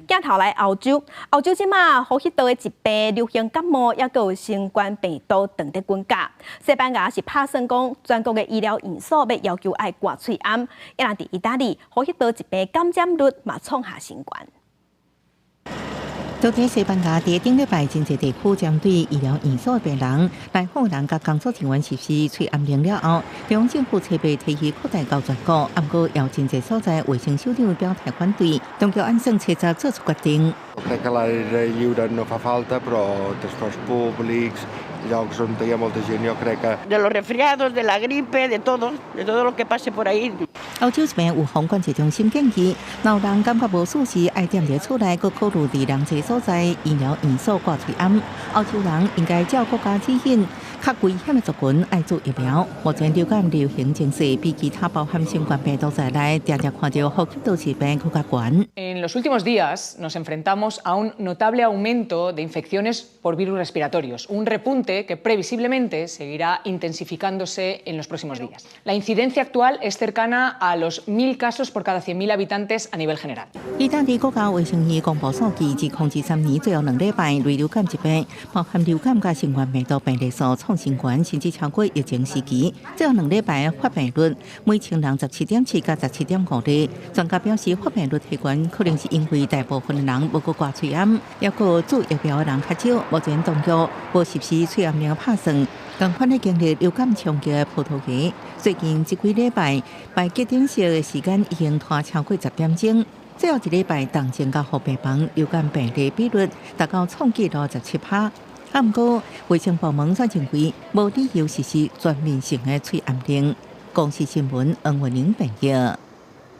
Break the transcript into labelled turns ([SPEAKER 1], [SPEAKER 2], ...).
[SPEAKER 1] 鏡頭來歐洲，歐洲這馬呼吸道的疾病、流行感冒，抑閣有新冠病毒當咧滾價。西班牙是拍算講，全國的醫療院所欲要求愛掛喙罨。抑若佇意大利，呼吸道疾病感染率嘛創下新高。
[SPEAKER 2] 昨天西班牙佇頂禮拜，真濟地區針對醫療院所的病人、來訪人佮工作人員實施喙罨令了後，中央政府初步提議擴大到全國，毋過有真濟所在衛生首長表態反對，當局按算初十做出決定。
[SPEAKER 3] Crec que l'aire lliure no fa falta, però transports públics, llocs on hi ha molta gent, jo crec que.
[SPEAKER 4] De los resfriados, de la gripe, de todo lo que pase por ahí.
[SPEAKER 2] 歐洲這邊預防管制中心建議，若有人感覺無舒適，愛踮佇厝內，閣考慮佇人濟所在醫療院所掛喙罨。歐洲人應該照國家指引，較危險的族群愛注疫苗。目前流感流行情勢比其他包含新冠病毒在內，定定看著呼吸道疾病閣較懸。
[SPEAKER 5] En los últimos días nos enfrentamos a un notable aumento de infecciones por virus respiratorios, un repunte que previsiblemente seguirá intensificándose en los próximos días. La incidencia actual es cercana a los 1.000 casos por cada 100.000 habitantes a nivel general.
[SPEAKER 2] 意大利國家衛生院公布數據，2023年最後2禮拜，類流感疾病，包含流感佮新冠病毒病例數創新高，甚至超過疫情時期。最後兩禮拜發病率每千人17.7佮17.5例。專家表示，發病率提懸可能是因為大部分的人無閣掛喙罨，抑閣注疫苗的人較少。目前當局無實施喙罨令拍算。仝款咧經歷流感衝擊的葡萄牙，最近這幾禮拜排急診室的時間已經拖超過10點鐘。最後一禮拜，重症佮護病房流感病例比率達到創紀錄17趴。啊，毋過衛生部門則認為無理由實施全面性的喙罨令。公視新聞黃文玲編譯。